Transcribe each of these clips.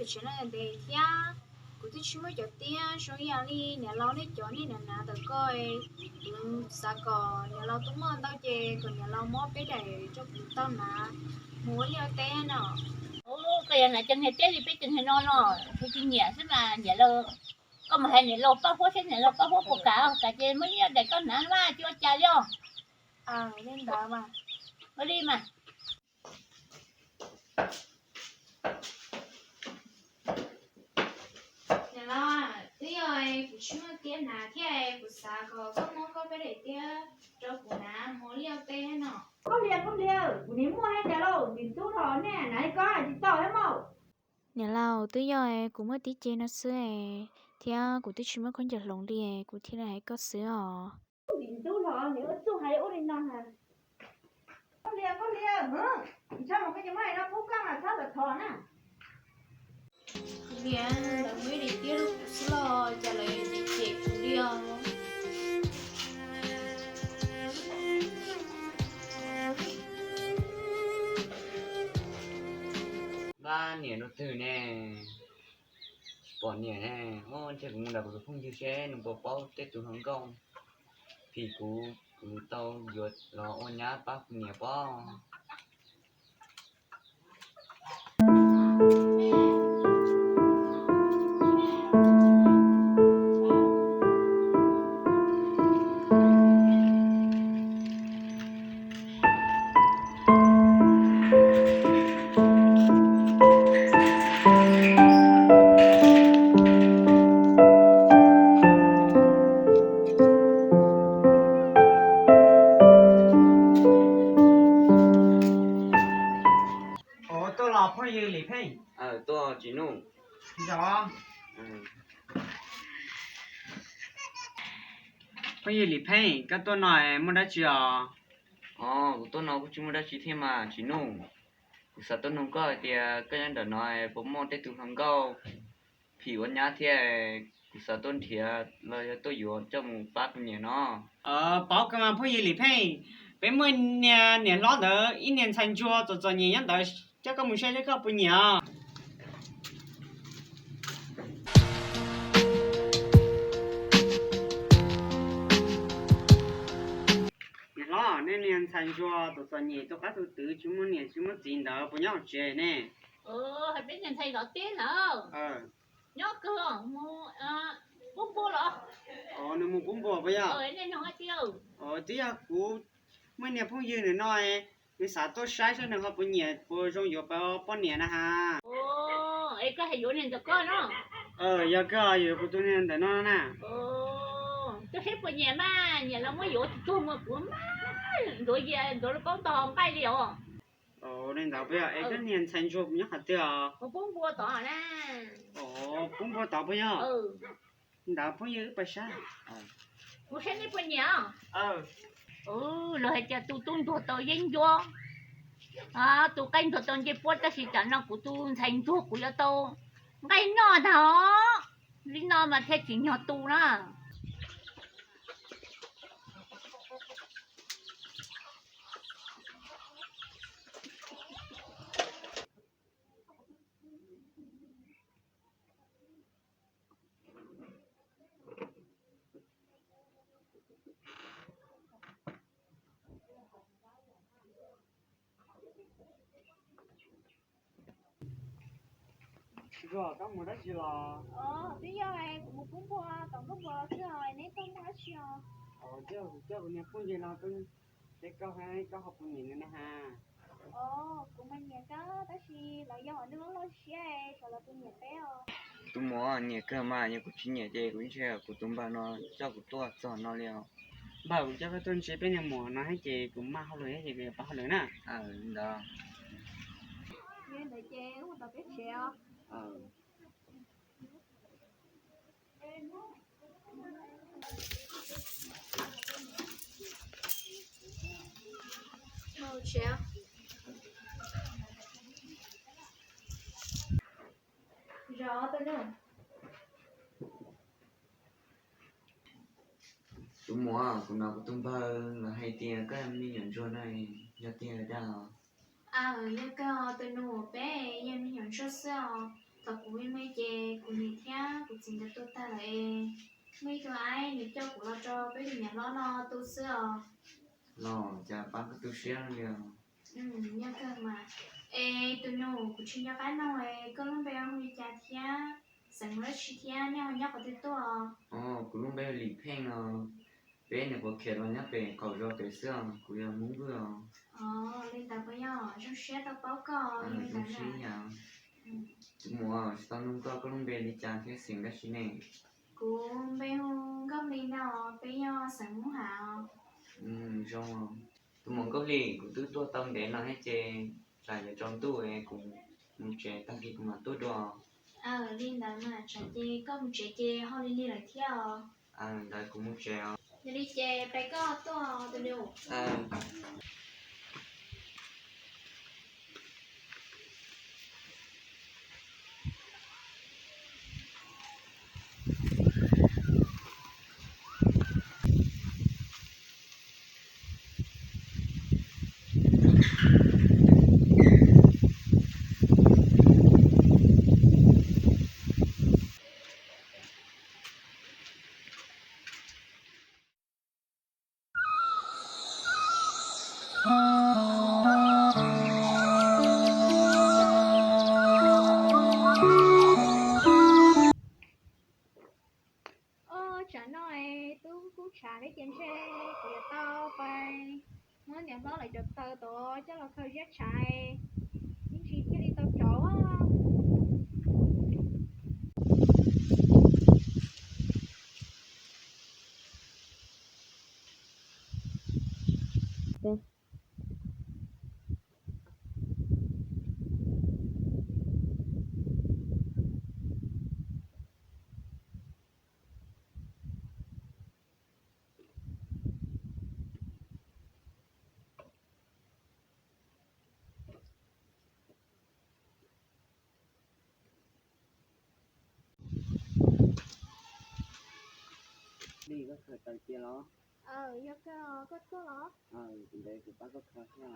Tsev neeg ntev thiab, kuv twb tsis muaj cov tiab zoo ib yam li niam laus nej cov nej hnav hnav ntawm ko. Kuv xav kom niam laus tub muaj ntau ces kom niam laus muab peb daim rau kuv tau hnav mus ua liaj ua teb no. Koj yuav hnav cov niag tiab li peb cov niag no no, kuv tsis nyiam xwb mas niam laus, koj mus hais niam laus pab huab seb niam laus pab huab puas kam, kam ces muab ib daim koj hnav mas tsis ua cas li os. Ua li mas. Niam laus, twb yog kuv tsis muaj tiab hnav thiab, kuv xav kom koj muab koj peb daim tiab rau kuv hnav mus ua liaj ua teb no. Koj Hlias, koj Hlias, kuv niam muaj hais tias lauj, ntim ntub los nej hnav li ko tsis tau thiab mog. Niam laus, twb yog kuv muaj tib ce no xwb es, thiab kuv twb tsis muaj khaub ncaws hloov li es kuv thiaj li hais koj xwb os. Ntim ntub los nws ua txuj hais ua li no na. Koj Hlias, koj Hlias, ntshe mas koj cov muaj hais no pub koj mas txhob thov na. Hlias, lawv muaj ib daim tiab rau kuv xwb los cas lawv yuav cem cem kuv li os. Npab niam rau twg ne? Tsis pom niam ne. Ntshe kuv mus nram kuv tus phooj ywg seb nws puas paub tej tus hluas nkauj phim kuv, kuv tau yuav los ua nyab pab kuv niam pob. Ua tuaj los phooj ywg Lis Pheej? Tuaj Tsis Nuj. Yog. Phooj ywg Lis Pheej, koj tuaj no muaj dab tsi os? Os, kuv tuaj no kuj tsis muaj dab tsi thiab mas Tsis Nuj. Kuv xav tuaj nug koj hais tias koj nyob nram no puas muaj tej tus hluas nkauj phim ua nyab thiab, kuv xav tuaj nrhiav los yog tuaj yuav coj mus pab kuv niam no. Paub kawg mas phooj ywg Lis Pheej, peb muaj niag niam hlob ntawd ib niag ntxhais ntsuag txom txom nyem nyob ntawd, coj koj mus saib seb koj puas nyiam os. Niam hlob, nej niag ntxhais ntsuag txom txom nyem tu qab tu twv tsis muaj niam tsis muaj txiv ntawd puas nyob hauv tsev ne? Hais peb niag ntxhais zov teb na. Nyob kawg, mus pub npua los? Nws mus pub npua puas yog? Twb yog kuv muaj niag phooj ywg nws no, nws xav tuaj saib saib nws ho puas nyiam puas zoo yuav pab poj niam na has. Es koj hais yuav niag ntawm koj no? Yog kawg yuav kuv tus niag ntawm no na. Tuaj saib puas nyiam mas, nyiam los muab yuav, tsis tuag mas kuv mas ntxuav yias ntxuav lub kaub ntog nqaij li os. Li ntawd puas yog? Es koj niag ntxhais ntsuag nyob qhov twg os? Pub npua tod na. Pub npua tod puas yog? Ntawd phooj ywg wb pais saib. Kuv saib nej puas nyiam. Luag hais tias tus tub ntsuag tau yeeb ncuab, tus qaib ntsuag tau ncej puab, tab sis tam no kuv tus ntxhais ntsuag kuv yuav tau nqaij noj ntag os. Li no mas thiaj tsim nyog tu na. Ntsuag, koj mus dab tsi los? Twb yog kuv mus pub npua tom nkauj npua los xwb os, neb tuaj muaj dab tsi os? Coj kuv niag phooj ywg no tuaj saib koj, koj ho puas nyiam nws na has. Kuv mas nyiam kawg, tab sis lawv yog nws loj loj siab, xyov lawv puas nyiam peb os. Tus muam, nyiam kawg mas, yog kuv tsis nyiam ces kuv ntshe kuv tus npawg no coj kuv tuaj txog no li os. Npawg, kuv coj koj tuaj ntsib peb niag muam no thiab ces kuv maj hauj lwm thiab ces kuv yuav pab hauj lwm na. Ntawd ces mus tom peb tsev os. Tus muam, kuv hnov kuv tus npawg lawv hais tias koj yog me nyuam ntsuag no, yog tiag los? Aw, yog kawg os tus nus, peb yog me nyuam ntsuag xwb os. Thaum kuv me me ces kuv niam thiab kuv txiv nkawd tuag tag lawm es muaj ib tug aib nws coj kuv los rau peb tus niam hlob no tu xwb os. Los cas pab koj tu siab li os. Nyob kawg mas. Es tus nus, kuv tsis nco qab nug es koj lub npe hu li cas thiab xeem mus dab tsi thiab nej ho nyob qhov twg tuaj? Kuv lub npe Lis Pheej os. Peb nyuam qhuav khiav los nyob pem qaum zos pem xwb os, kuv yog Hmoob Vwj os. Li ntawd puas yog? Zoo siab tau paub koj. Zoo siab yam. Tus muam, tsis tau nug koj, koj lub npe li cas thiab xeem dab tsi ne? Kuv npe hu Nkauj Hli ntag, peb nyob xeem Hmoob Hav os. Zoo. Tus muam Nkauj Hli, kuv twb tuaj tau ntev no thiab ces tsam yuav tsaus ntuj es kuv mus tsev, tag kis kuv mam tuaj dua. Li ntawd mas tsam ces koj mus tsev ces ho lig lig lawm thiab os. Ntawd kuv mus tsev os. Yog li ces peb koj tuaj tus nus. Tsam no es tub kub tshav thiab ces ntshe kuv yuav tau pais muab niam hlob lawv cov taws tod coj los khaws ziab tshav, ib ntsis thiaj li tau tsauv. Li koj khaws taws cia los? Yog kawg, koj tuaj los? Kuv ntev kuv pab koj khaws thiab.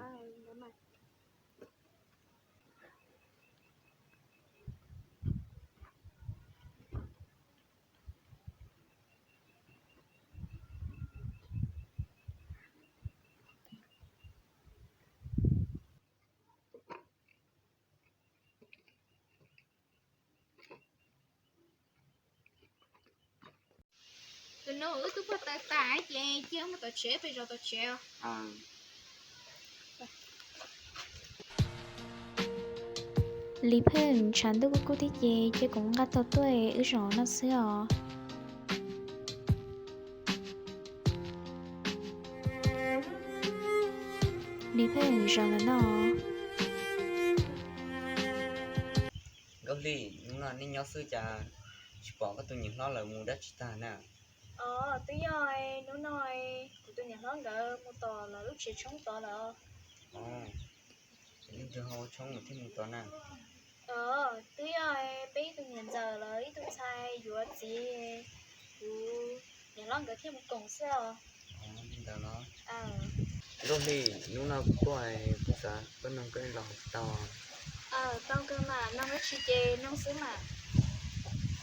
Tus nus, wb twb pag taws tas ces cia mus tom tsev, peb zov tom tsev os. Lis Pheej, tshav ntuj kuj kub thiab ces cia kuv nqa tau tuaj wb zov no xwb os. Lis Pheej, zov ntawm no. Nkauj Hli, hnub no nej nyob xwb cas tsis pom koj tus niam hlob lawv mus dab tsi tag na? Os, twb yog hnub no kuv tus niam hlob nkawd mus tom lawv lub tsev tshoob tod lawm. Leej twg ho ua tshoob thiaj mus tod na? Twb yog peb ib tug niam ntxawm lawv ib tug ntxhais yuav txiv, kuv niam hlob nkawd thiaj mus koom xwb os. Li ntawd los? Nkauj Hli, hnub no kuv tuaj kuv xav tuaj noog koj ib los tsis tau? Tau kawg mas, noog dab tsi ces noog xwb mas.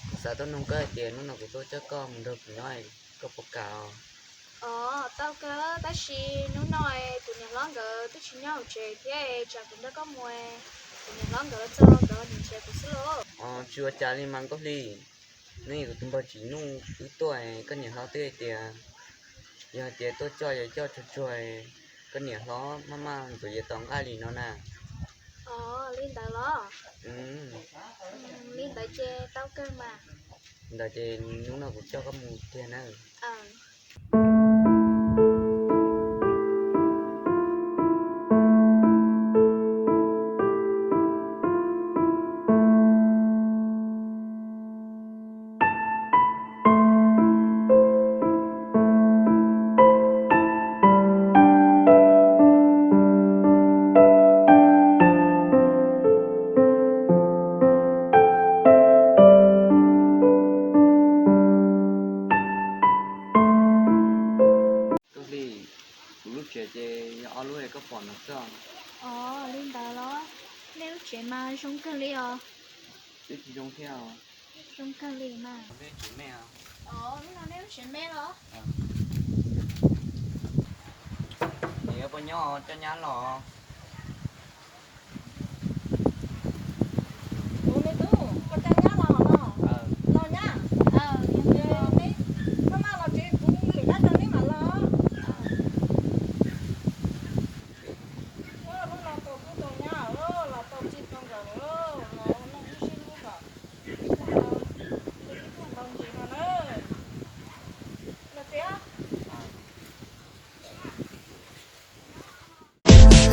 Kuv xav tuaj noog koj hais tias hnub no kuv tuaj coj koj mus nrog kuv nyob, koj puas kam? Os, tau kawg, tab sis hnub no kuv niam hlob nkawd twb tsis nyob hauv tsev thiab, tsam kuv nrog koj mus, kuv niam hlob nkawd txog nkawd niam tsev kuv xwb lauj. Os, tsis ua cas li mas Nkauj Hli. Neb kuv tus npawg Tsim Nuj wb tuaj, koj niam hlob twb hais tias yog hais tias tuaj coj yuav coj tsuag tsuag, koj niam hlob maj maj ntxuav yev tom nqaij li no na. Os, li ntawd los? Li ntawd ces tau kawg mas. Ntawd ces hnub no kuv coj koj mus tiag na. Twb tsis zoo thiab. Zoo kawg li mas. Hnub no nej tsis me los? Nws yuav puas nyob coj nyab los? Tus me tub, koj coj nyab los no? Los nyab. Neb maj maj los tsev, kuv lwm qab rau neb mam los. Hnub no tau tub tau nyab los tau txij tau nkawm los ua neej ib sib hlub kom ib tug tau ntsis no na. Los tsev.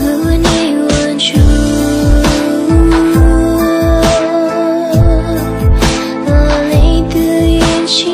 Ua neej ua tsuag, ua leej twg yeej tsis